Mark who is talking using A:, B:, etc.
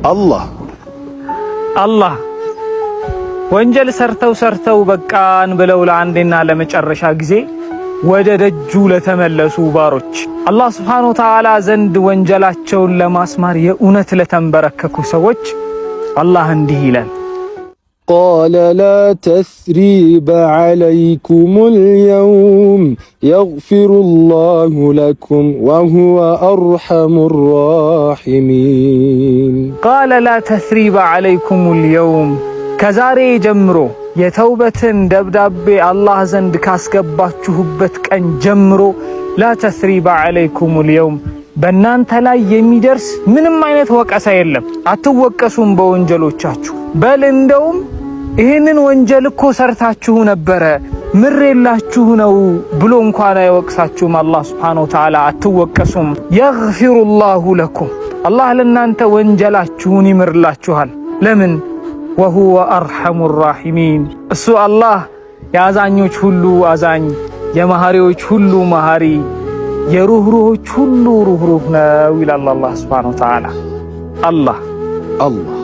A: አላህ።
B: አላህ። ወንጀል ሰርተው ሰርተው በቃን ብለው ለአንዴና ለመጨረሻ ጊዜ ወደ ደጁ ለተመለሱ ባሮች፣ አላህ ሱብሓነሁ ወተዓላ ዘንድ ወንጀላቸውን ለማስማር የእውነት ለተንበረከኩ ሰዎች አላህ እንዲህ ይላል።
A: قال لا تثريب عليكم اليوم يغفر الله لكم وهو أرحم الراحمين።
B: قال لا تثريب عليكم اليوم፣ ከዛሬ ጀምሮ የተውበትን ደብዳቤ አላህ ዘንድ ካስገባችሁበት ቀን ጀምሮ لا تثريب عليكم اليوم፣ በእናንተ ላይ የሚደርስ ምንም አይነት ወቀሳ የለም። አትወቀሱም በወንጀሎቻችሁ። በል እንደውም ይህንን ወንጀል እኮ ሰርታችሁ ነበረ፣ ምሬላችሁ ነው ብሎ እንኳን አይወቅሳችሁም። አላህ ሱብሓነሁ ወተዓላ አትወቀሱም። يغفر الله لكم፣ አላህ ለእናንተ ወንጀላችሁን ይምርላችኋል። ለምን? وهو أرحم الراحمين፣ እሱ አላህ የአዛኞች ሁሉ አዛኝ፣ የመሐሪዎች ሁሉ መሐሪ፣ የሩህሩሆች ሁሉ ሩህሩህ ነው ይላል አላህ ሱብሓነሁ ወተዓላ። አላህ።
A: አላህ።